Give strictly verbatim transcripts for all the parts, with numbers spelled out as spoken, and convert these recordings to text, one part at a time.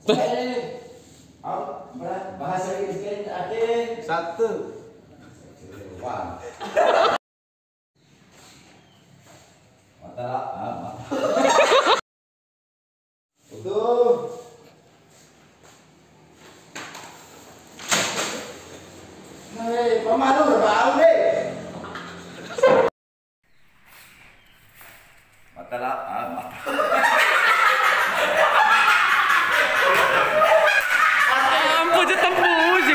Eh, au, bra-, bahasa Inggris kain ake. Satu. Wah. Mata la-, ah, mata. Utuh. Hei, pamalu bau deh. Mata la-, ah, mata. Ampun, je tembus.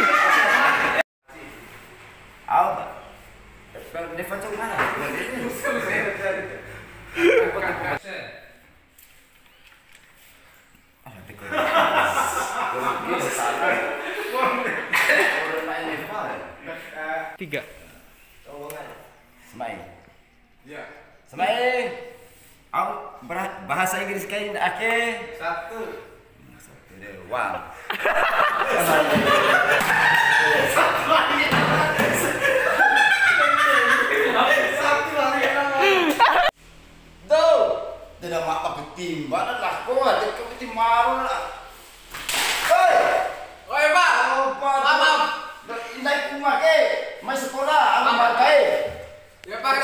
Au. Defense mana? Tiga. Smai. Smai. Au, bra-, bahasa Inggris kain ake. Satu. Satu, dua. Tuh, tidak maka betimba dan lah kau ada ke betimbaru lah. Hei. Oi, Pak. Oh, Pak. Maaf, maaf. Ndai kuma ke, mai sekolah, alam barkai. Ya, Pak.